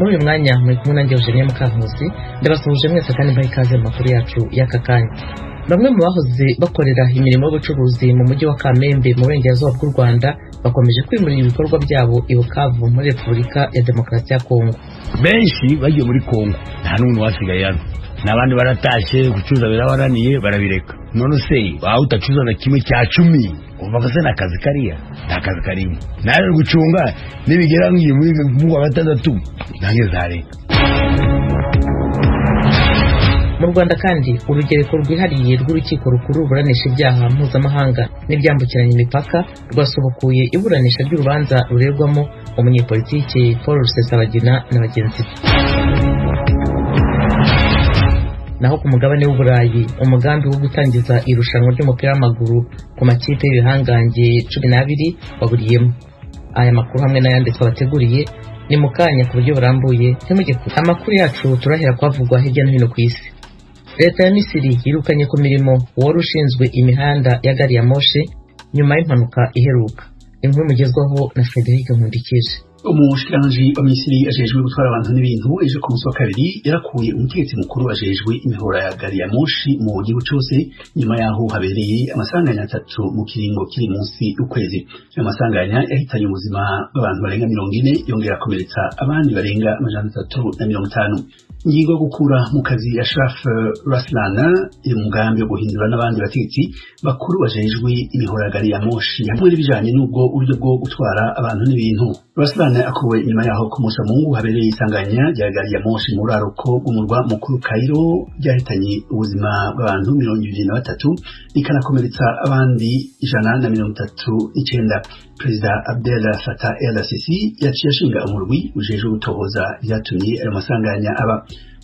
Muri uyu mwanya muri kumwe nanjye Eugenie Mukankusi. Ndabasuhuje mwese kandi mbaha ikaze mu makuru yacu y'aka kanya. Bamwe mu bahoze bakorera imirimo y'ubucuruzi mu mujyi wa Kamembe mu burengerazuba bw'u Rwanda bakomeje kwimurira ibikorwa byabo i Bukavu muri Repubulika ya Demokarasi ya Kongo. Benshi bagiye muri Kongo, nta n'umuntu wasigaye hano, n'abandi baratashe. Gucuruza birabananiye, barabireka. None se waba udacuruza na kimwe cya cumi, uvuga se ni akazi kariya? Nta kazi karimo. Nawe gucunga nibigera nk'iyi muri mu wa gatandatu nange zareka. Mu Rwanda kandi, urugereko rwihariye rw'Urukiko Rukuru ruburanisha ibyaha mpuzamahanga n'ibyambukiranya imipaka rwasubukuye iburanisha ry'urubanza ruregwamo umunyepolitiki Paul Rusesabagina na bagenzi be. Naho ku mugabane w'Uburayi, umugambi wo gutangiza irushanwa ry'umupira w'amaguru ku makipe y'ibihangange 12 waburiyemo. Aya makuru hamwe n'ayandi twabateguriye ni mu kanya ku buryo burambuye, ntimujye kure. Amakuru yacu turahera kwavugwa hirya no hino ku isi. Leta ya Misiri yirukanye ku mirimo uwari ushinzwe imihanda ya gari ya moshi nyuma y'impanuka iheruka. Inkuru mugezwaho na Frederic Nkundikije. Umushikiranganji wa Misiri ajejwe gutwara abantu n'ibintu ejo ku munsi wa kabiri yarakuye umutegetsi mukuru ajejwe imihora ya gari ya moshi mu gihugu cose, nyuma yaho habereye amasanganya atatu mu kiringo kiri munsi y'ukwezi. Ayo masanganya yahitanye ubuzima bw'abantu barenga 40, yongera akomeretsa abandi barenga 350. Ingingo yo gukura mu kazi Ashraf Raslan iri mu mugambi wo guhindura n'abandi bategetsi bakuru bajejwe imihora ya gari ya moshi hamwe n'ibijanye n'ubwo buryo bwo gutwara abantu n'ibintu. Raslan akuwe inyuma yaho ku munsi wa Mungu habereye isanganya rya gari ya moshi mu buraruko bw'umurwa mukuru Cairo, ryahitanye ubuzima bw'abantu 23 rikanakomeretsa abandi 139. Perezida Abdel Fattah El Sisi yaciye ashinga umurwi ujejwe gutohoza ivyatumye ayo masanganya aba.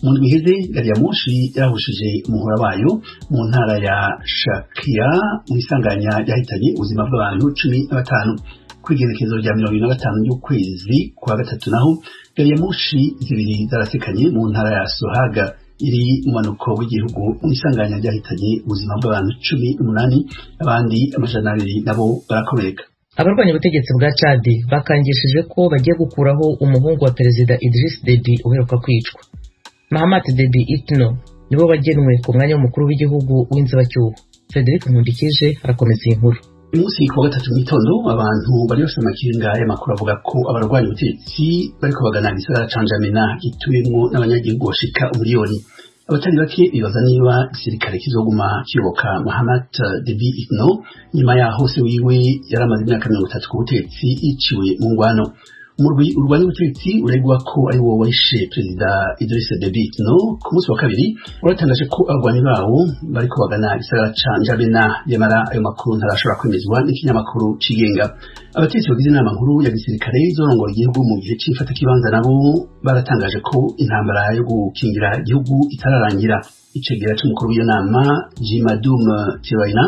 Mu ndwi iheze, gari ya moshi yarahushije umuhora wayo mu ntara ya Shakia mu isanganya ryahitanye ubuzima bw'abantu 15. Kw'igerekezo rya 25 ry'ukwezi kwa gatatu naho, gari ya moshi zibiri zarasekanye mu ntara ya Sohaga iri mu manuko w'igihugu, mu isanganya ryahitanye ubuzima bw'abantu 18, abandi 200 nabo barakomereka. Abarwanya ubutegetsi bwa Chad bakangishije ko bagiye gukuraho umuhungu wa Perezida Idris Deby uheruka kwicwa. Mahamat Deby Itno nibo bagenwe ku mwanya w'umukuru w'igihugu w'inzibacyuho. Frederic Nkundikije arakomeza iyi nkuru. Uyu munsi ku wa gatatu mu gitondo, abantu bari bafite amakenga y'amakuru avuga ko abarwanya ubutegetsi bariko bagana igisagara ca N'Djamena gituwemwo n'abanyagihugu bashika 1 miliyoni. Abatari bake bibaza niba igisirikare kizoguma kiyoboka Mahamat Deby Itno nyuma yaho se wiwe yari amaze imyaka 30 ku butegetsi yiciwe mu ngwano. Umurwi urwanya ubutegetsi uregwa ko ari wo wishe Perezida Idriss Deby Itno ku munsi wa kabiri uratangaje ko abagwanyi bawo bariko bagana igisagara ca N'Djamena. Nyamara ayo makuru ntarashobora kwemezwa n'ikinyamakuru cigenga. Abategetsi bagize inama nkuru ya gisirikare izorongora igihugu mu gihe c'ifatakibanza nabo baratangaje ko intambara yo gukingira igihugu itararangira. Icegera c'umukuru w'iyo nama, Jimadum Tiraina,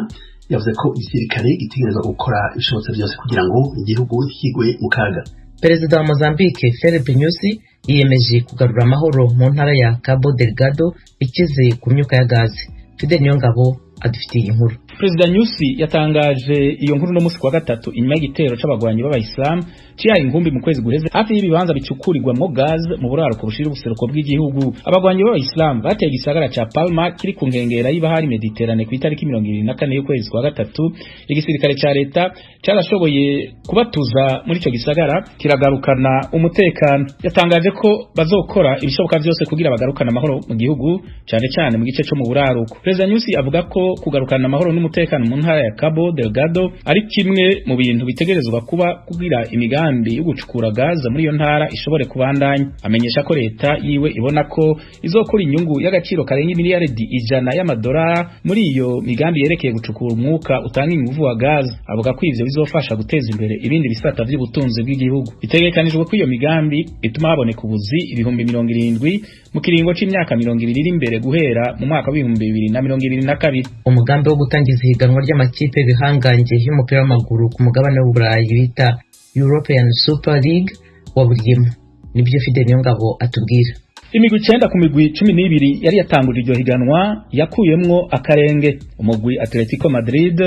yavuze ko igisirikare gitegerezwa gukora ibishobotse vyose kugira ngo igihugu ntikigwe mu kaga. Perezida wa Mozambique Filipe Nyusi yiyemeje kugarura amahoro mu ntara ya Cabo Delgado ikize ku myuka ya gazi. Fidel Niyongabo adufitiye inkuru. Perezida Nyusi yatangaje iyo nkuru no musi kwa gatatu inyuma y'igitero c'abagwanyi b'abayisilamu cihaye inkumbi mu kwezi guheze hafi y'ibibanza bicukurirwamwo gaz mu buraruko bushira ubuseruko bw'igihugu. Abagwanyi b'abayisilamu bateye igisagara ca Palma kiri ku nkengera y'ibahari Mediterane ku itariki 24 y'ukwezi kwa gatatu. Igisirikare ca leta carashoboye kubatuza muri ico gisagara, kiragarukana umutekano. Yatangaje ko bazokora ibishoboka vyose kugira bagarukane amahoro mu gihugu, cane cane mu gice co mu buraruko. Perezida Nyusi avuga ko kugarukana amahoro n'umutekano mu ntara ya Cabo Delgado ari kimwe mu bintu bitegerezwa kuba kugira imigambi yo gucukura gaza muri iyo ntara ishobore kubandanya. Amenyesha ko leta yiwe ibona ko izokora inyungu y'agaciro karenga imiliyaridi 100 y'amadolari muri iyo migambi yerekeye gucukura umwuka utanga inguvu wa gaza. Avuga ko ivyo bizofasha guteza imbere ibindi bisata vy'ubutunzi bw'igihugu. Bitegekanijwe ko iyo migambi ituma haboneka ubuzi 70,000 mu kiringo c'imyaka 20 iri imbere, guhera mu mwaka wa 2022. Umugambi wo gutangiza ihiganwa ry'amakipe y'ibihangange y'umupira w'amaguru ku mugabane w'Uburayi bita European Super League waburiyemo, nibyo Fidel Niyongabo atubwira. Imigwi 9 ku migwi 12 yari yatanguje iryo higanwa yakuyemwo akarenge. Umugwi Atletico Madrid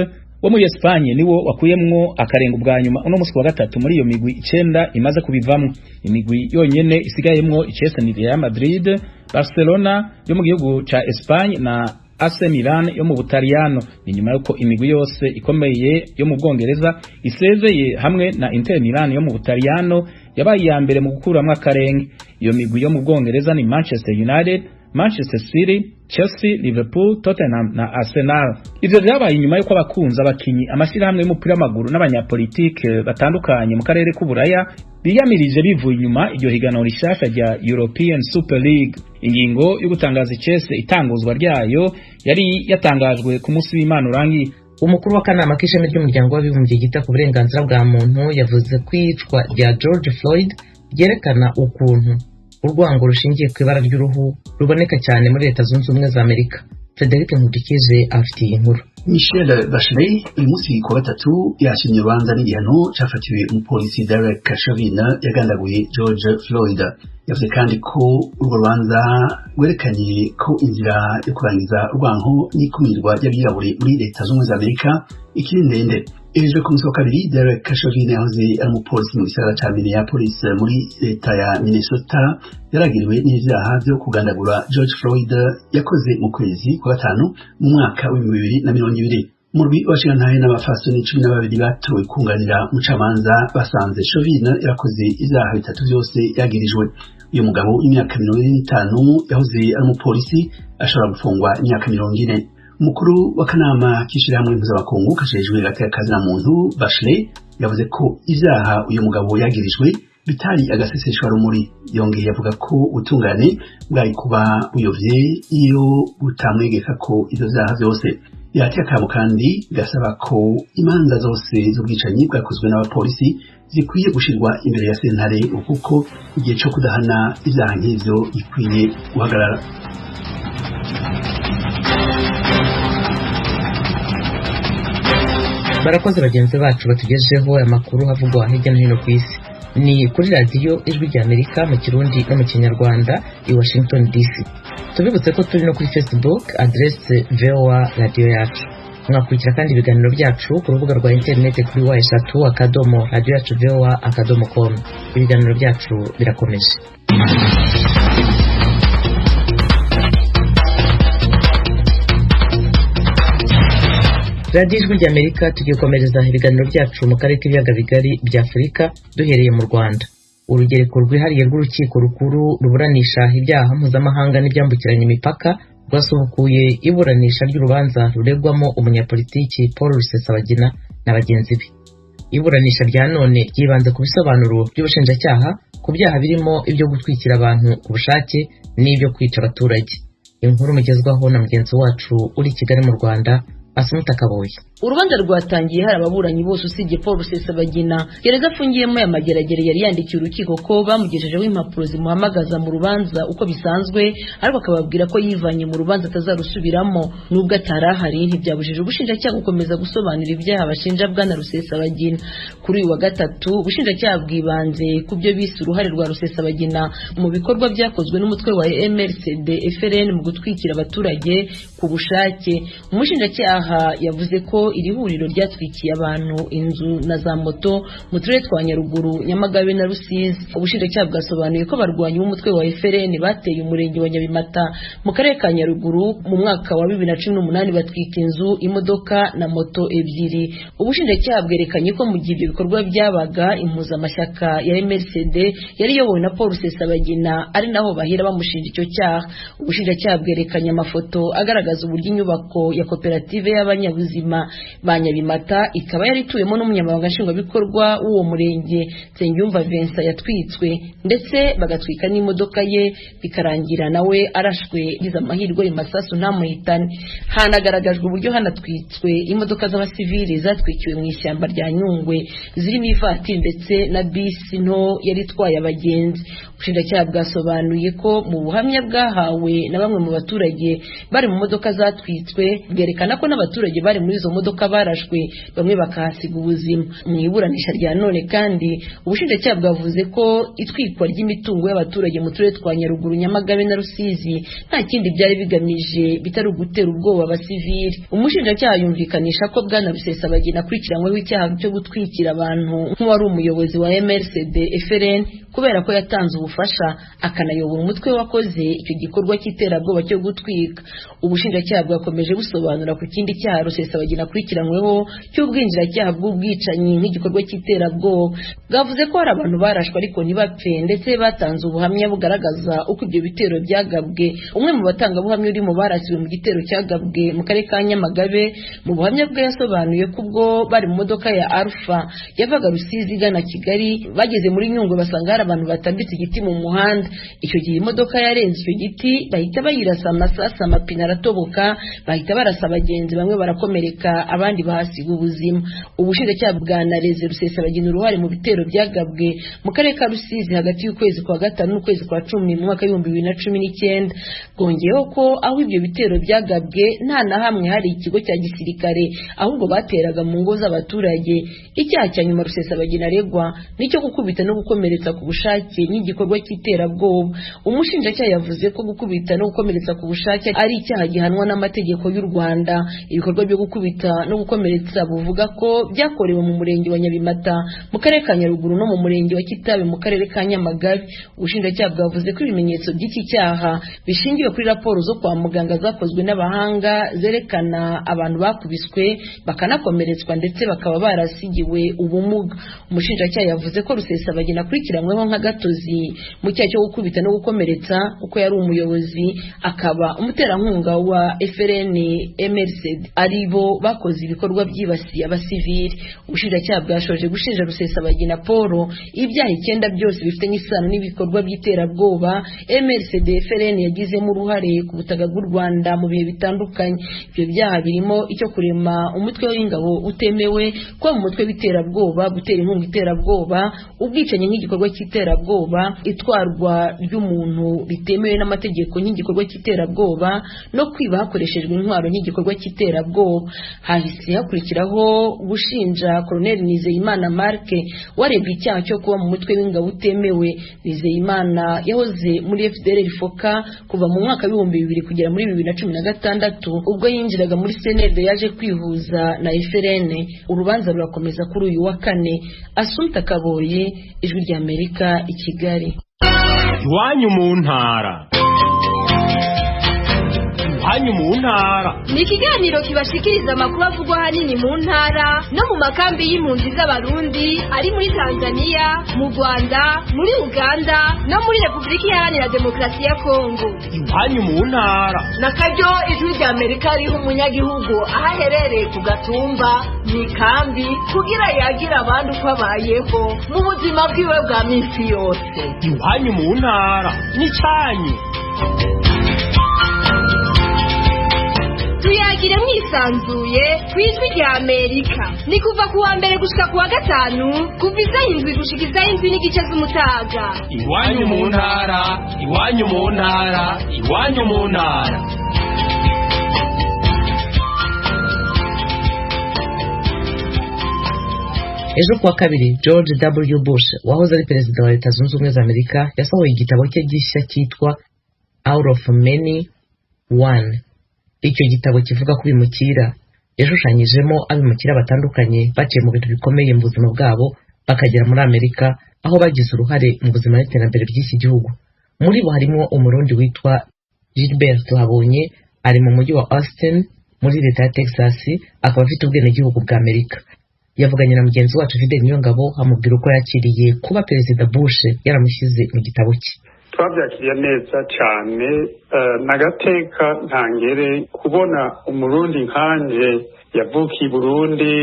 wo muri Espagne niwo wakuyemwo akarenga ubwa nyuma uno musi wa gatatu muri iyo migwi 9 imaze kubivamwo. Imigwi yonyene isigayemwo icese ni Real Madrid, Barcelona yo mu gihugu ca Espagne na AC Milan yo mu Butaliyano. Ni nyuma yuko imigwi yose ikomeye yo mu Bwongereza isezeye hamwe na Inter Milan yo mu Butaliyano yabaye iya mbere mu gukuramwo akarenge. Iyo migwi yo mu Bwongereza ni Manchester United, Manchester City, Chelsea, Liverpool, Tottenham na Arsenal. Ivyo vyabaye inyuma yuko abakunzi, abakinyi, amashirahamwe y'umupira w'amaguru n'abanyapolitike batandukanye mu karere k'Uburaya biyamirije bivuye inyuma iryo higanwa rishasha rya European Super League. Ingingo yo gutangaza icese itanguzwa ryayo yari yatangajwe ku munsi w'Imana urangiye. Umukuru w'akanama k'ishami ry'umuryango w'abibumbye ryita ku burenganzira bwa muntu yavuze ko iyicwa rya George Floyd ryerekana ukuntu urwango rushingiye ku ibara ry'uruhu ruboneka cyane muri Leta Zunze Ubumwe za Amerika. Frederic Nkurikije afitiye inkuru. Michelle Bachelet uyu munsi ku wa gatatu yashimye urubanza n'igihano cafatiwe umupolisi Derek Chauvin yagandaguye George Floyd. Yavuze kandi ko urwo rubanza rwerekanye ko inzira yo kurangiza urwanko n'ikumirwa ry'abirabure muri Leta Zunze Ubumwe za Amerika ikiri ndende. Ejo ku munsi wa kabiri, Derek Chauvin yahoze ari umupolisi mu gisagara ca Minneapolis muri leta ya Minnesota yaragiriwe n'ivyaha vyo kugandagura George Floyd yakoze mu kwezi kwa gatanu mu mwaka w'2020. Umurwi w'abashingantahe n'abafasoni 12 batowe kunganira umucamanza basanze Chauvin yarakoze ivyaha bitatu vyose yagirijwe. Uyu mugabo w'imyaka 45 yahoze ari umupolisi ashobora gufungwa imyaka 40. Umukuru w'akanama k'ishirahamwe mpuzamakungu kajejwe agateka muntu Bachelet yavuze ko ivyaha uyu mugabo yagirijwe bitari agaseseshwa rumuri. Yongeye avuga ko ubutungane bwari kuba buyovye iyo butamwegeka ko ivyo vyaha vyose. Yateye akamo kandi gasaba ko imanza zose z'ubwicanyi bwakozwe n'abapolisi zikwiye gushirwa imbere ya sentare, kuko igihe co kudahana ivyaha nk'ivyo gikwiye guhagarara. Barakoze bagenzi bacu batugejeho amakuru havugwa hirya no hino ku isi. Ni kuri radiyo Ijwi rya Amerika mu Kirundi no mu Kinyarwanda i Washington DC. Tubibutse ko turi no kuri Facebook, adresse VOA radiyo yacu. Mwakurikira kandi ibiganiro byacu ku rubuga rwa interineti kuri www.radioyacuvoa.com. Ibiganiro byacu birakomeje. Radiyo Ijwi ry'Amerika tugikomereza ibiganiro byacu mu karere k'ibiyaga bigari bya Afurika duhereye mu Rwanda. Urugereko rwihariye rw'urukiko rukuru ruburanisha ibyaha mpuzamahanga n'ibyambukiranya imipaka rwasubukuye iburanisha ry'urubanza ruregwamo umunyapolitiki Paul Rusesabagina na bagenzi be. Iburanisha rya none ryibanze ku bisobanuro by'ubushinjacyaha ku byaha birimo ibyo gutwikira abantu ku bushake n'ibyo kwica abaturage. Inkuru mugezwaho na mugenzi wacu uri i Kigali mu Rwanda, Asumuta Kaboyi. Urubanza rwatangiye hari ababuranyi bose usibye Paul Rusesabagina. Gereza afungiyemo ya Mageragere yari yandikiye urukiko ko bamugejejeho impapuro zimuhamagaza mu rubanza uko bisanzwe, ariko akababwira ko yivanye mu rubanza atazarusubiramo. Nubwo atari ahari, ntibyabujije ubushinjacyaha gukomeza gusobanura ibyaha bashinja bwana Rusesabagina. Kuri uyu wa gatatu, ubushinjacyaha bwibanze ku byo bise uruhare rwa Rusesabagina mu bikorwa byakozwe n'umutwe wa MRCD FLN mu gutwikira abaturage ku bushake. Umushinjacyaha yavuze ko iri huriro ryatwikiye abantu inzu na za moto mu turere twa Nyaruguru, Nyamagabe na Rusizi. Ubushinjacyaha bwasobanuye ko abarwanyi b'umutwe wa FLN bateye umurenge wa Nyabimata mu karere ka Nyaruguru mu mwaka wa 2018 batwika inzu, imodoka na moto ebyiri. Ubushinjacyaha bwerekanye ko mu gihe ibyo bikorwa byabaga, impuzamashyaka ya MRCD yari iyobowe na Paul Rusesabagina, ari naho bahera bamushinja icyo cyaha. Ubushinjacyaha bwerekanye amafoto agaragaza uburyo inyubako ya koperative y'abanyabuzima ba Nyabimata, ikaba yari ituyemo n'umunyamabanga nshingwabikorwa w'uwo murenge Nsengiyumva Vincent, yatwitswe ndetse bagatwika n'imodoka ye, bikarangira nawe arashwe, yagize amahirwe ayo masasu ntamuhitane. Hanagaragajwe uburyo hanatwitswe imodoka z'abasivili zatwikiwe mu ishyamba rya Nyungwe, zirimo ivatiri ndetse na bisi nto yari itwaye abagenzi. Ubushinjacyaha bwasobanuye ko mu buhamya bwahawe na bamwe mu baturage bari mu modoka zatwitswe, bwerekana ko n'abaturage bari muri izo modoka modoka barashwe bamwe bakahasiga ubuzima. Mu iburanisha rya none kandi ubushinjacyaha bwavuze ko itwikwa ry'imitungo y'abaturage mu turere twa Nyaruguru, Nyamagabe na Rusizi nta kindi byari bigamije bitari ugutera ubwoba abasivili. Umushinjacyaha yumvikanisha ko Bwana Rusesabagina akurikiranyweho icyaha cyo gutwikira abantu nk'uwari umuyobozi wa MRCD FRN kubera ko yatanze ubufasha akanayobora umutwe wakoze icyo gikorwa cy'iterabwoba cyo gutwika. Ubushinjacyaha bwakomeje busobanura ku kindi cyaha Rusesabagina akurikiranyweho cy'ubwinjiracyaha bw'ubwicanyi nk'igikorwa cy'iterabwoba. Bwavuze ko hari abantu barashwe ariko ntibapfe, ndetse batanze ubuhamya bugaragaza uko ibyo bitero byagabwe. Umwe mu batangabuhamya uri mu barasiwe mu gitero cyagabwe mu karere ka Nyamagabe, mu buhamya bwe yasobanuye ko ubwo bari mu modoka ya Alpha yavaga Rusizi igana Kigali, bageze muri Nyungwe basanga hari abantu batambitse igiti mu muhanda. Icyo gihe imodoka yarenze icyo giti bahita bayirasa amasasu, amapine aratoboka, bahita barasa abagenzi, bamwe barakomereka abandi bahasiga ubuzima. Ubushinjacyaha bwanareze Rusesabagina uruhare mu bitero byagabwe mu karere ka Rusizi hagati y'ukwezi kwa 5 n'ukwezi kwa 10 mu mwaka w'ibihumbi 2019. Bwongeyeho ko aho ibyo bitero byagabwe nta na hamwe hari ikigo cya gisirikare, ahubwo bateraga mu ngo z'abaturage. Icyaha cya nyuma Rusesabagina aregwa nicyo gukubita no gukomeretsa ku bushake n'igikorwa cy'iterabwoba. Umushinjacyaha yavuze ko gukubita no gukomeretsa ku bushake ari icyaha gihanwa n'amategeko y'u Rwanda. Ibikorwa byo gukubita no gukomeretsa buvuga ko byakorewe mu murenge wa Nyabimata mu karere ka Nyaruguru no mu murenge wa Kitabi mu karere ka Nyamagabe. Ubushinjacyaha bwavuze ko ibimenyetso by'iki cyaha bishingiwe kuri raporo zo kwa muganga zakozwe n'abahanga zerekana abantu bakubiswe bakanakomeretswa ndetse bakaba barasigiwe ubumuga. Umushinjacyaha yavuze ko Rusesabagina akurikiranyweho nka gatozi mu cyaha cyo gukubita no gukomeretsa kuko yari umuyobozi akaba umuterankunga wa FRN MRCD, ari bo bakoze ibikorwa byibasiye abasivili. Ubushinjacyaha bwashoje gushinja Rusesabagina Paul ibyaha 9 byose bifitanye isano n'ibikorwa by'iterabwoba MRCD FRN yagizemo uruhare ku butaka bw'u Rwanda mu bihe bitandukanye. Ibyo byaha birimo icyo kurema umutwe w'ingabo utemewe, kuba mu mutwe w'iterabwoba, gutera inkunga iterabwoba, ubwicanyi nk'igikorwa cy'iterabwoba, itwarwa ry'umuntu bitemewe n'amategeko nk'igikorwa cy'iterabwoba, no kwiba hakoreshejwe intwaro nk'igikorwa cy'iterabwoba. Hahise hakurikiraho gushinja Colonel Nizeyimana Mark warebwe icyaha cyo kuba mu mutwe w'ingabo utemewe. Nizeyimana yahoze muri FDLR FOCA kuva mu mwaka w'ibihumbi 2000 kugera muri 2016 ubwo yinjiraga muri CNLG yaje kwihuza na FRN. Urubanza rurakomeza kuri uyu wa kane. Asumta Kaboye, Ijwi ry'Amerika, i Kigali. Iwanyu mu ntara. Iwanyu mu ntara ni ikiganiro kibashikiriza amakuru avugwa ahanini mu ntara no mu makambi y'impunzi z'Abarundi ari muri Tanzania, mu Rwanda, muri Uganda no muri Repubulika Iharanira Demokarasi ya Kongo. Iwanyu mu ntara na karyo Ijwi ry'Amerika riha umunyagihugu aho aherereye ku Gatumba mu ikambi kugira yagira abandi uko abayeho mu buzima bwiwe bwa minsi yose. Iwanyu mu ntara n'icyanyu. Tuyagire mwisanzuye ku Ijwi rya Amerika. Ni kuva ku wa mbere gushika ku wa gatanu, kuva isaha 7 gushika isaha 7:30 z'umutaga. Iwanyu mu ntara, iwanyu mu ntara, iwanyu mu ntara. Ejo kuwa kabiri, George W. Bush wahoze ari perezida wa Leta Zunze Ubumwe za Amerika yasohoye igitabo cye gishya cyitwa Out of Many One. Icyo gitabo kivuga ku bimukira, yashushanyijemo abimukira batandukanye baciye mu bintu bikomeye mu buzima bwabo bakagera muri Amerika, aho bagize uruhare mu buzima n'iterambere ry'iki gihugu. Muri bo harimo umurundi witwa Gilbert Tuhabonye, ari mu mujyi wa Austin muri leta ya Texas, akaba afite ubwenegihugu bwa Amerika. Yavuganye na mugenzi wacu Fidel Niyongabo amubwira uko yakiriye kuba Perezida Bush yaramushyize mu gitabo cye. Twabyakiriye neza cyane, n'agateka ntangere kubona umurundi nkanje yavukiye Burundi.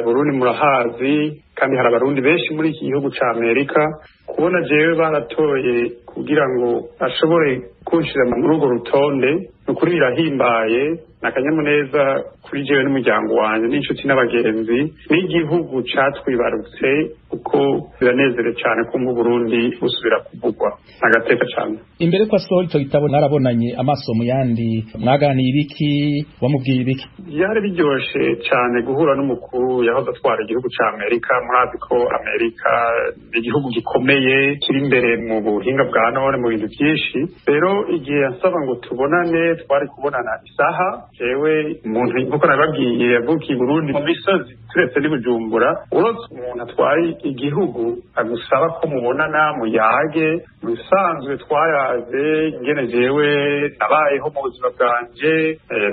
Burundi murahazi, kandi hari abarundi benshi muri iki gihugu ca Amerika. Kubona jewe baratoye kugira ngo ashobore kunshira muri urwo rutonde, ni ukuri birahimbaye, ni akanyamuneza kuri jewe n'umuryango wanjye n'inshuti n'abagenzi n'igihugu catwibarutse. kuko biranezere cyane kumva Burundi busubira kuvugwa, agateka cyane. Imbere kwa sohora ico gitabo narabonanye amaso mu yandi, mwaganiye ibiki, wamubwiye ibiki? Byari biryoshe cyane guhura n'umukuru yahoze atwara igihugu ca Amerika. Murazi ko Amerika ni igihugu gikomeye kiri imbere mu buhinga bwa none mu bintu byinshi. Rero igihe yansaba ngo tubonane, twari kubonana isaha. Jewe umuntu nkuko nababwiye yavukiye i Burundi mu misozi turetse n'i Bujumbura, uretse umuntu atwaye igihugu agusaba ko mubonana muyage. Mu bisanzwe twayaze ingene jewe nabayeho mu buzima bwanje,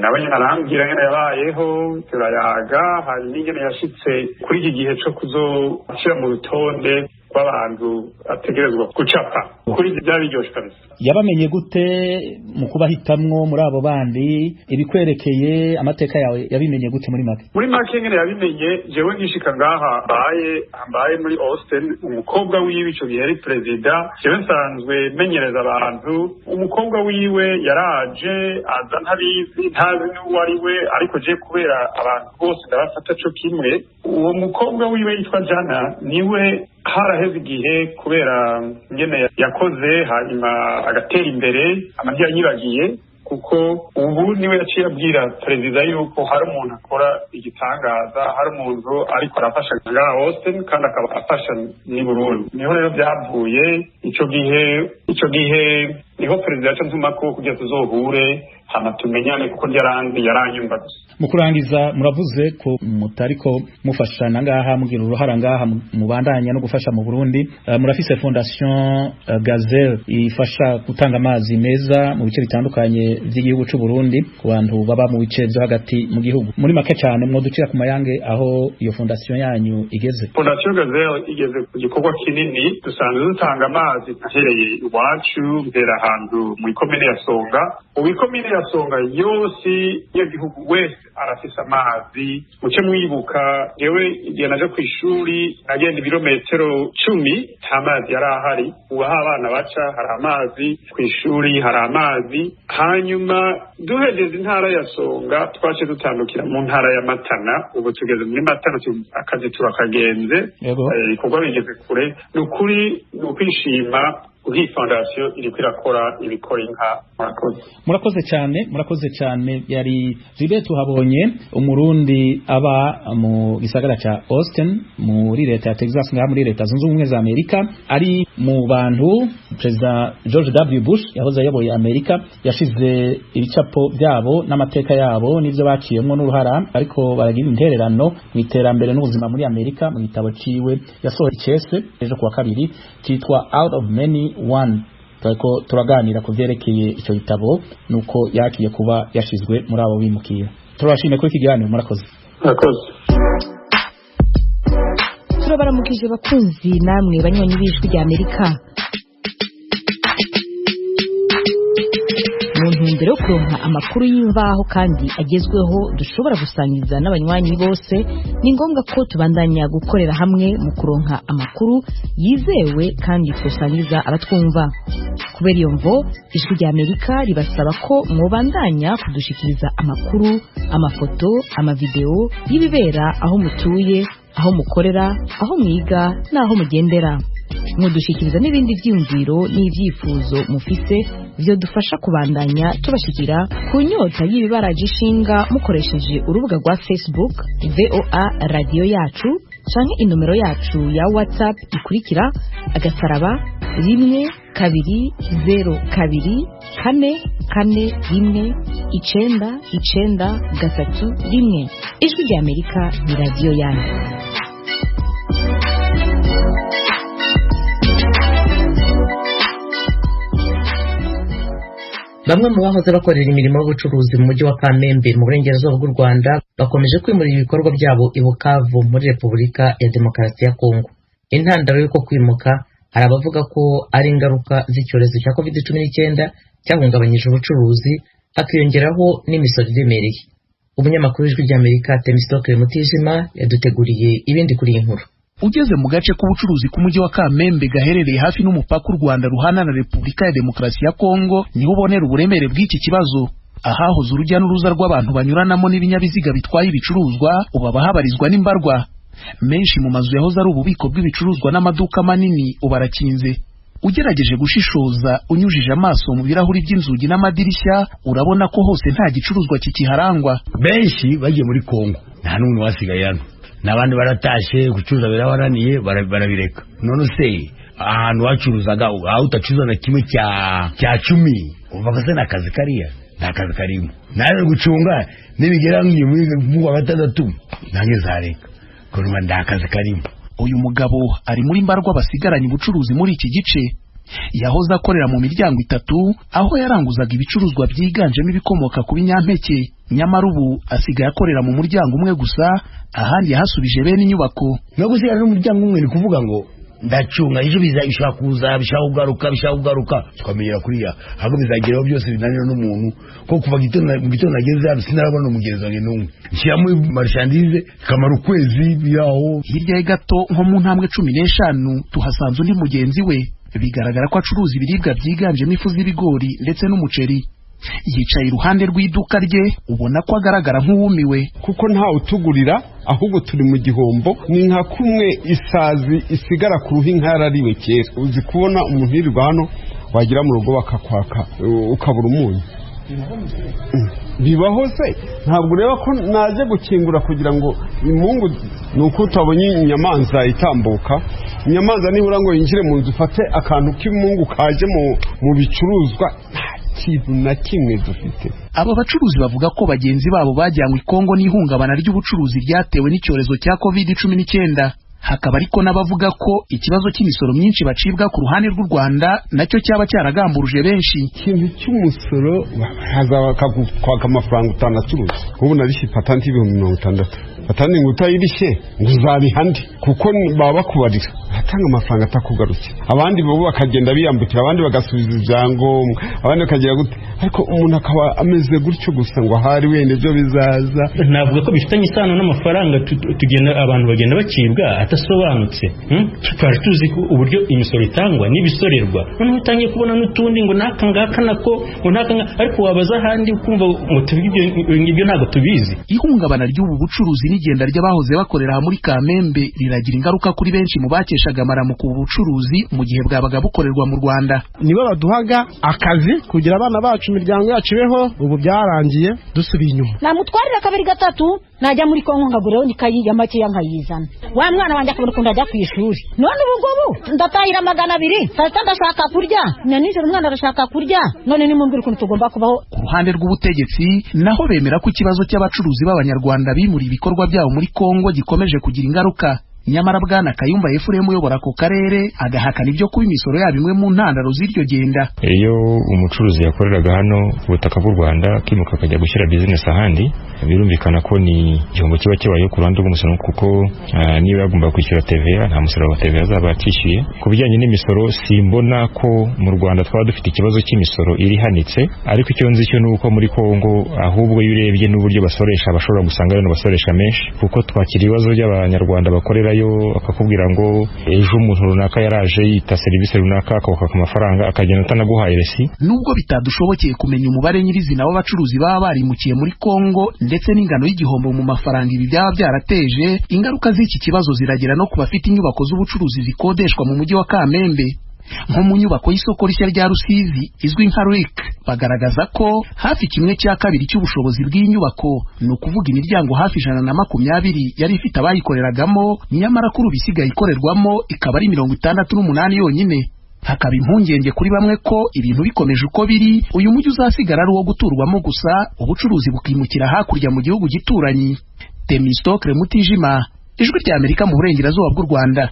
nawe nyene arambwira ingene yabayeho, turayaga. Hari n'ingene yashitse kuri iki gihe co kuzoshira mu rutonde rw'abantu ategerezwa gucapa. Kuri ibyo byari biryoshe kabisa. Yabamenye gute mu kubahitamwo muri abo bandi? Ibikwerekeye amateka yawe yabimenye gute muri make? Muri make nyene yabimenye jewe ngishika ngaha mbaye muri Austin, umukobwa wiwe ico gihe yari perezida. Jewe nsanzwe menyereza abantu, umukobwa wiwe yaraje aza ntabizi, ntazi n'uwo ari we, ariko je kubera abantu bose ndabafata co kimwe. Uwo mukobwa wiwe yitwa Jana, niwe haraheze igihe kubera ingene yakoze hanyuma agatera imbere, amajwi yanyibagiye, kuko ubu niwe yaciye abwira perezida yuko hari umuntu akora igitangaza, hari umuntu ariko arafasha ngaha Austin kandi akaba afasha n'i Burundi. Niho rero byavuye ico gihe niho perezida yaca antuma ko kugira tuzohure hama tumenyane, kuko yaranzi yaranyumva gusa. Mu kurangiza, muravuze ko mutariko mufashana ngaha, mugira uruhara ngaha, mubandanya no gufasha mu Burundi. Murafise Fondation Gazelle ifasha gutanga amazi meza mu bice bitandukanye by'igihugu c'u Burundi ku bantu baba mu bice byo hagati mu gihugu. Muri make cyane mwoducira ku mayange aho iyo fondation yanyu igeze. Fondation Gazelle igeze ku gikorwa kinini. Dusanzwe dutanga amazi ahereye iwacu, mbera ahantu mu ikomine ya Songa. Ubu ikomine ya Songa yose y'igihugu wese arafise amazi. Muce mwibuka jewe igihe naje kw'ishuri nagenda ibirometero 10, nta mazi yari ahari. Ubu aho abana baca hari amazi, kw'ishuri hari amazi. Hanyuma duhegeze intara ya Songa twace dutandukira mu ntara ya Matana. Ubu tugeze muri Matana, akazi turakagenze, ibikorwa bigeze kure. Ni ukuri ni ukwishima iyi fondation iriko irakora ibikora inka. Murakoze. Murakoze cyane, murakoze cyane. Yari Gilbert Tuhabonye, umurundi aba mu gisagara ca Austin muri leta ya Texas ngaha muri Leta Zunze Ubumwe za Amerika, ari mu bantu Perezida George W Bush yahoze ayoboye Amerika yashize ibicapo byabo n'amateka yabo n'ivyo baciyemwo n'uruhara ariko baragira intererano mu iterambere n'ubuzima muri Amerika mu gitabo ciwe yasohoye icese ejo kuwa kabiri citwa Out of Many One. Turiko turaganira ku vyerekeye ico gitabo nuko yakiye kuba yashizwe muri abo bimukira. Turabashimiye kuri iki kiganiro, murakoze. Murakoze. Turabaramukije bakunzi namwe banywanyi b'Ijwi rya Amerika. Mu ntumbero yo kuronka amakuru y'imvaho kandi agezweho dushobora gusangiza n'abanywanyi bose, ni ngombwa ko tubandanya gukorera hamwe mu kuronka amakuru yizewe kandi twosangiza abatwumva. Kubera iyo mvo, Ijwi rya Amerika ribasaba ko mwobandanya kudushikiriza amakuru, amafoto, amavideo y'ibibera aho mutuye, aho mukorera, aho mwiga n'aho mugendera. Mwodushikiriza n'ibindi vyiyumviro n'ivyifuzo mufise vyodufasha kubandanya tubashikira ku nyota y'ibibaraje ishinga mukoresheje urubuga rwa Facebook VOA radio yacu canke inomero yacu ya WhatsApp ikurikira agasaraba 1 2 0 2 4 4 1 9 9 3 1. Ijwi rya Amerika ni radiyo yanyu. Bamwe mu bahoze bakorera imirimo y'ubucuruzi mu mujyi wa Kamembe mu burengerazuba bw'u Rwanda bakomeje kwimurira ibikorwa byabo i Bukavu muri Repubulika ya Demokarasi ya Kongo. Intandaro y'uko kwimuka hari abavuga ko ari ingaruka z'icyorezo cya COVID-19 cyahungabanyije ubucuruzi, hakiyongeraho n'imisoro iremereye. Umunyamakuru w'Ijwi ry'Amerika Temistocle Mutijima yaduteguriye ibindi kuri iyi nkuru. Ugeze mu gace k'ubucuruzi k'umujyi wa Kamembe gaherereye hafi n'umupaka u Rwanda ruhana na Repubulika ya Demokarasi ya Kongo, niho ubonera uburemere bw'iki kibazo. Ahahoze urujya n'uruza rw'abantu banyuranamo n'ibinyabiziga bitwaye ibicuruzwa, ubu abahabarizwa n'imbarwa. Menshi mu mazu yahoze ari ububiko bw'ibicuruzwa n'amaduka manini ubu arakinze. Ugerageje gushishoza unyujije amaso mu birahuri by'inzugi n'amadirishya, urabona ko hose nta gicuruzwa kikiharangwa. Benshi bagiye muri Kongo, nta n'umuntu wasigaye hano, n'abandi baratashe, gucuruza birabananiye, barabireka. None se ahantu wacuruzaga aho utacuruza na kimwe cya 10, uvuga se n'akazi kariya? Nta kazi karimo. Nawe gucunga nibigera mu wa gatandatu nange zareka, kuruma nta kazi karimo. Uyu mugabo ari muri mbarwa basigaranye ubucuruzi muri iki gice. Yahoze akorera mu miryango itatu, aho yaranguzaga ibicuruzwa byiganjemo ibikomoka ku binyampeke. Nyamara ubu asigaye akorera mu muryango umwe gusa, ahandi yahasubije bene inyubako. No gusigara n'umuryango umwe ni kuvuga ngo ndacunga ejo bishobora kuza, bishobora kugaruka, tukamenyera kuriya ahubwo bizageraho byose binanira n'umuntu. Ko kuva mu gitondo nageze hano sinarabona umugenzi wanjye n'umwe. Nshyiramo marishandize kamara ukwezi biraho. Hirya ye gato nko mu ntambwe 15 tuhasanze undi mugenzi we, bigaragara ko acuruza ibiribwa byiganjemo ifu z'ibigori ndetse n'umuceri. Yicaye iruhande rw'iduka rye, ubona ko agaragara nk'uwumiwe. Kuko ntawe utugurira, ahubwo turi mu gihombo. Ni nka kumwe isazi isigara ku ruhu inka yarariwe kera. Uzi kubona umuntu yirirwa hano, wagira mu rugo bakakwaka ukabura umunyu. Bibaho se? Ntabwo ureba ko naje gukingura kugira ngo imungu ni uko utabonye inyamanza itambuka. Inyamanza nibura ngo yinjire mu nzu ufate akantu k'imungu kaje mu bicuruzwa, kintu na kimwe dufite. Aba bacuruzi bavuga ko bagenzi babo bajyanywe i Kongo n'ihungabana ry'ubucuruzi ryatewe n'icyorezo cya COVID-19. Hakaba ariko n'abavuga ko ikibazo cy'imisoro myinshi bacibwa ku ruhande rw'u Rwanda nacyo cyaba cyaragamburuje benshi. Ikintu cy'umusoro haza bakakwaka amafaranga utanacuruza. Ubu narishye ipatanti 60,000, patanti ngo utayirishye ngo uzabiha andi, kuko baba bakubarira atanga amafaranga atakugarukira. Abandi bo bakagenda biyambukira, abandi bagasubiza ibyangombwa, abandi bakagira gute, ariko umuntu akaba ameze gutyo gusa ngo ahari wenda ibyo bizaza. Navuga ko bifitanye isano n'amafaranga tugenda abantu bagenda bacibwa atasobanutse. Twari tuzi uburyo imisoro itangwa n'ibisorerwa, noneho utangiye kubona n'utundi ngo n'aka ngaka nako ngo n'aka ngaka, ariko wabaza ahandi ukumva ngo ibyo ntabwo tubizi. Ihungabana ry'ubu bucuruzi n'igenda ry'abahoze bakorera muri Kamembe riragira ingaruka kuri benshi mu bakeshaga amaramuko ubu bucuruzi mu gihe bwabaga bukorerwa mu Rwanda. Nibo baduhaga akazi kugira abana bacu imiryango yacu ibeho, ubu byarangiye dusubiye inyuma. Namutwarira kabiri gatatu najya muri Kongo nkaguraho n'ikayi ya makeya nkayizana, wa mwana wanjye akabona ukuntu ajya ku ishuri. None ubu ngubu ndatahira 200, saa sita ndashaka kurya, na nijoro umwana arashaka kurya, none nimumbwire ukuntu tugomba kubaho. Ku ruhande rw'ubutegetsi naho bemera ko ikibazo cy'abacuruzi b'Abanyarwanda bimuriye ibikorwa byabo muri Kongo gikomeje kugira ingaruka. Nyamara Bwana Kayumba Efuremu uyobora ako karere agahakana ibyo kuba imisoro yabo imwe mu ntandaro z'iryo genda. Iyo umucuruzi yakoreraga hano ku butaka bw'u Rwanda akimuka akajya gushyira business ahandi, birumvikana ko ni igihombo kiba kibaye ku ruhande rw'umusoro, kuko niba yagomba kwishyura TVA nta musoro wa TVA azaba akishyuye. Ku bijyanye n'imisoro simbona ko mu Rwanda twaba dufite ikibazo cy'imisoro irihanitse, ariko icyo nzi cyo ni uko muri Kongo ahubwo iyo urebye n'uburyo basoresha bashobora gusanga ari basoresha menshi, kuko twakira ibibazo by'Abanyarwanda bakorera akakubwira ngo ejo umuntu runaka yaraje yita serivisi runaka akawukaka amafaranga akagenda atanaguhaye resi. Nubwo bitadushobokeye kumenya umubare nyirizina w'abacuruzi baba barimukiye muri Kongo ndetse n'ingano y'igihombo mu mafaranga ibi byaba byarateje, ingaruka z'iki kibazo ziragera no ku bafite inyubako z'ubucuruzi zikodeshwa mu mujyi wa Kamembe. Nko mu nyubako y'isoko rishya rya Rusizi izwi nka RIC, bagaragaza ko hafi 1/2 cy'ubushobozi bw'inyubako, ni ukuvuga imiryango hafi 120 yari ifite abayikoreragamo, nyamara kuri ubu isigaye ikorerwamo ikaba ari 68 yonyine. Hakaba impungenge kuri bamwe ko ibintu bikomeje uko biri, uyu mujyi uzasigara ari uwo guturwamo gusa, ubucuruzi bukimukira hakurya mu gihugu gituranyi. Temistokre Mutijima, Ijwi rya Amerika mu burengerazuba bw'u Rwanda.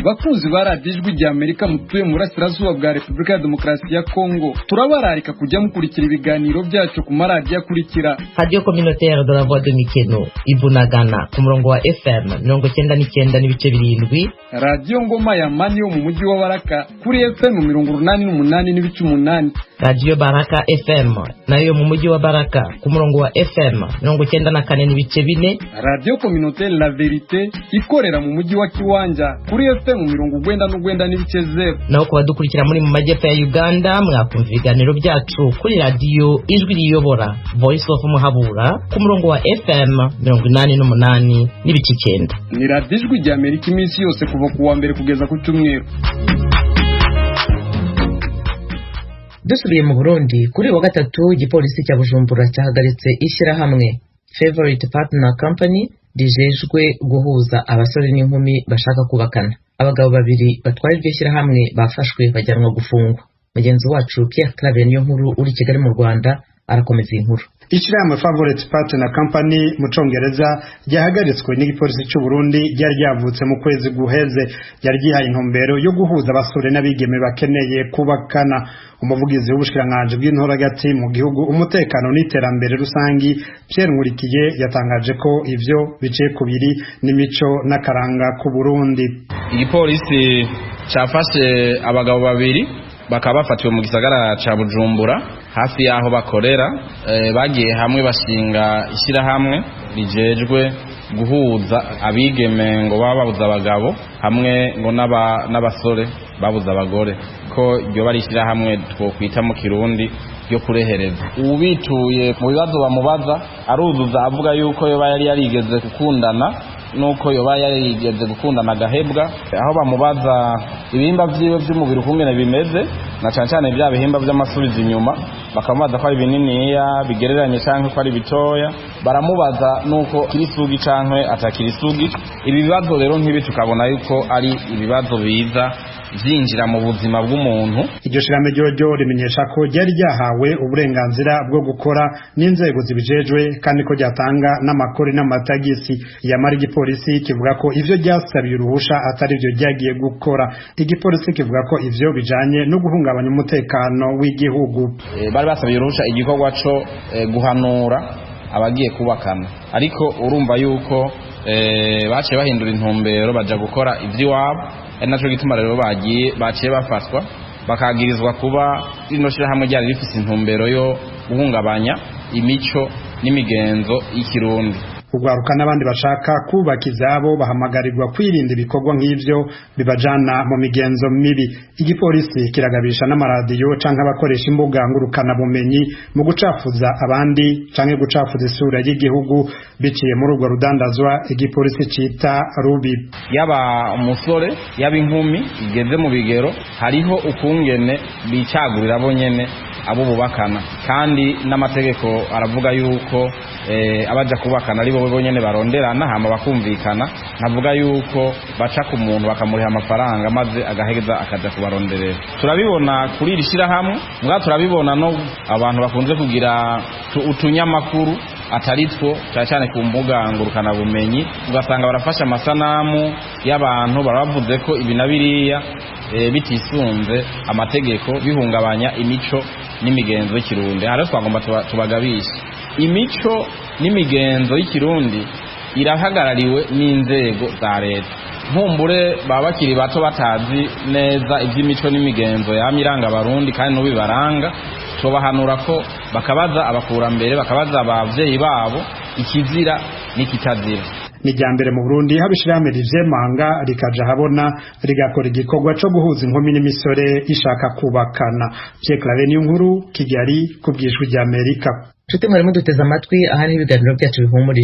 Bakunzi ba radiyo Ijwi rya Amerika mutuye mu burasirazuba bwa Repubulika ya Demokarasi ya Kongo, turabararika kujya mukurikira ibiganiro byacu ku maradiyo akurikira: Radio Communautaire de la Voix de Mikeno Ibunagana ku murongo wa FM 99.7, Radiyo Ngoma ya Mani yo mu mujyi wa Baraka kuri FM 88.8, Radiyo Baraka FM nayo mu mujyi wa Baraka ku murongo wa FM 94.4. Radiyo Communautaire La Verite ikorera mu mujyi wa Kiwanja kuri FM 99.0. Naho ku badukurikira muri mu majyepfo ya Uganda, mwakumva ibiganiro byacu kuri Radiyo Ijwi Riyobora Voice of Muhabura ku murongo wa FM 88.9. Ni Radiyo Ijwi rya Amerika iminsi yose kuva ku wa mbere kugeza ku cyumweru. Dusubiye mu Burundi, kuri uyu wa gatatu igipolisi cya Bujumbura cyahagaritse ishyirahamwe Favorite Partner Company rijejwe guhuza abasore n'inkumi bashaka kubakana. Abagabo babiri batwara iryo shyirahamwe bafashwe bajyanwa gufungwa. Mugenzi wacu Pierre Claver niyo nkuru uri Kigali mu Rwanda arakomeza iyi nkuru. Ishyirahamwe Favorite Partner Company mu Congereza ryahagaritswe n'igipolisi cy'u Burundi ryari ryavutse mu kwezi guheze, ryari ryihaye intumbero yo guhuza abasore n'abigeme bakeneye kubakana. Umuvugizi w'ubushikiranganji bw'intoragati mu gihugu, umutekano n'iterambere rusangi, Pierre Nkurikiye, yatangaje ko ivyo biciye kubiri n'imico n'akaranga ku Burundi. Igipolisi cafashe abagabo babiri, bakaba bafatiwe mu gisagara ca Bujumbura hafi y'aho bakorera. Bagiye hamwe bashinga ishyirahamwe rijejwe guhuza abigeme ngo baba babuze abagabo hamwe ngo n'abasore babuze abagore, ko iryo bari ishyirahamwe twokwita mu Kirundi ryo kurehereza. Uwubituye mu bibazo bamubaza aruzuza avuga yuko yoba yari yarigeze gukundana, nuko yoba yarigeze gukundana agahebwa. Aho bamubaza ibihimba vyiwe vy'umubiri ukungene bimeze, na cane cane vya bihimba vy'amasubiza inyuma, bakamubaza ko ari bininiya bigereranye canke ko ari bitoya. Baramubaza nuko kiri isugi canke atakiri isugi. Ibi bibazo rero nk'ibi tukabona yuko ari ibibazo biza vyinjira mu buzima bw'umuntu. Iryo shirahamwe ryoryo rimenyesha ko ryari ryahawe uburenganzira bwo gukora n'inzego zibijejwe, kandi ko ryatanga n'amakori n'amatagisi. Yamara igipolisi kivuga ko ivyo ryasabiye uruhusha atari vyo ryagiye gukora. Igipolisi kivuga ko ivyo bijanye no guhungabanya umutekano w'igihugu. Bari basabiye uruhusha igikorwa co guhanura abagiye kubakana, ariko urumva yuko baciye bahindura intumbero baja gukora ivy'iwabo, ari naco gituma rero bagiye baciye bafatwa bakagirizwa kuba rino shirahamwe ryari rifise intumbero yo guhungabanya imico n'imigenzo y'ikirundi. Urwaruka n'abandi bashaka kubaka izabo bahamagarirwa kwirinda ibikorwa nk'ivyo bibajana mu migenzo mibi. Igipolisi kiragabisha n'amaradiyo canke abakoresha imbuga ngurukana bumenyi mu gucafuza abandi canke gucafuza isura y'igihugu biciye muri urwo rudandazwa igipolisi cita rubi. Yaba umusore yaba inkumi igeze mu bigero, hariho ukungene bicagurira bo nyene abo bubakana, kandi n'amategeko aravuga yuko abaja kubakana ari bo bonyene baronderana hama bakumvikana. Nkavuga yuko baca ku muntu bakamuriha amafaranga maze agaheza akaja kubaronderera. Turabibona kuri iri shirahamwe, mbwa turabibona no abantu bakunze kugira utunyamakuru atari two, cyane cyane ku mbuga ngurukana bumenyi, ugasanga barafashe amasanamu y'abantu barabavuze ko ibi na biriya bitisunze amategeko, bihungabanya imico n'imigenzo y'ikirundi. Aha rero twagomba tubagabisha, imico n'imigenzo y'ikirundi irahagarariwe n'inzego za leta. Nkumbure baba bakiri bato batazi neza iby'imico n'imigenzo yamye iranga abarundi kandi n'ubibaranga, tubahanura ko bakabaza abakurambere, bakabaza abavyeyi babo ikizira n'ikitazira. Ni irya mbere mu Burundi haba ishirahamwe rivyemanga rikaja habona rigakora igikorwa co guhuza inkumi n'imisore ishaka kubakana. Pierre Claver Niyonkuru, Kigali, ku bw'Ijwi ry'Amerika. Nshuti mwarimu duteze amatwi, aha niho ibiganiro byacu bihumurije.